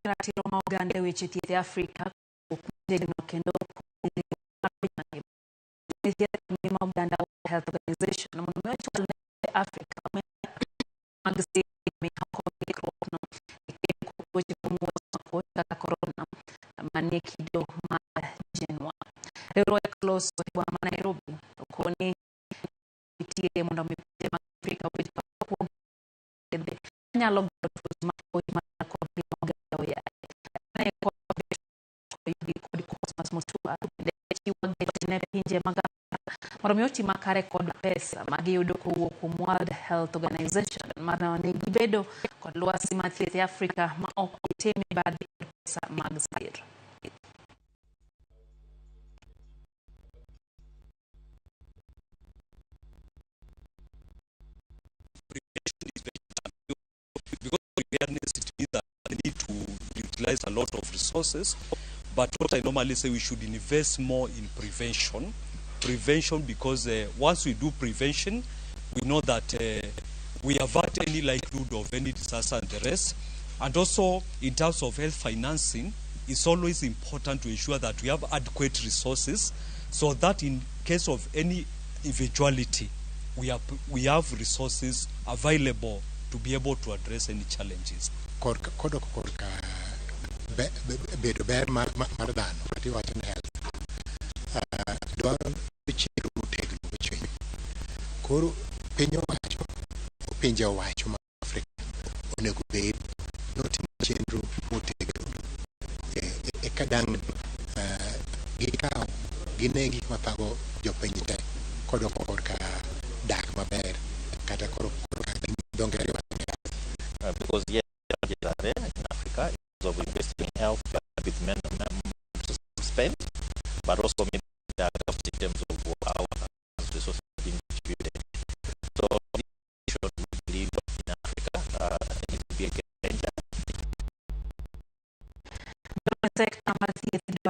Ratiro ma oganda e weche thieth e Afrika kendo ngima oganda World Health Organization mondo mi ochwal ne Afrika mag ndikruokno e tuoche kaka korona manie kido mar Genwa. Riwruok loso e boma ma Nairobi okoni nitie mondo mi pinje mag Afrika obed kod yedhe manyalo geng'o tuoche mar kod ngima oganda oyaye. Kod Cosmas Mutua bende chiwo ne pinje mag Afrika mondo mi oti makare kod pesa magiyudo kowuok kuom World Health Organization mar neno ni gibedo kod lwasi mar thieth e Afrika ma ok gitim mibadhi kod pesa mag sir. Because preparedness, it means that we need to utilize a lot of resources. But what I normally say, we should invest more in prevention. Prevention, because once we do prevention, we know that we avert any likelihood of any disaster and the rest. And also, in terms of health financing, it's always important to ensure that we have adequate resources so that in case of any eventuality, we have resources available to be able to address any challenges. Korka kodok korka be, be, bedo ber mar, mar, mar dhano kata iwacho ni health dwaro chenro motegno mochwiny. Koro piny owacho pinje owacho ma Afrika onego bed notimo chenro motegno eka dang' gikaw gine gik mathago jopiny te kodok korka dak maber kata koro korka dho ngere wacho ni health. Because yes, challenges are there in Africa in terms of investing in health with men, spend, but also maybe there are gaps in terms of how resources are being distributed. So this issue we believe in Africa, I think it will be a game changer. Sekta mar thieth.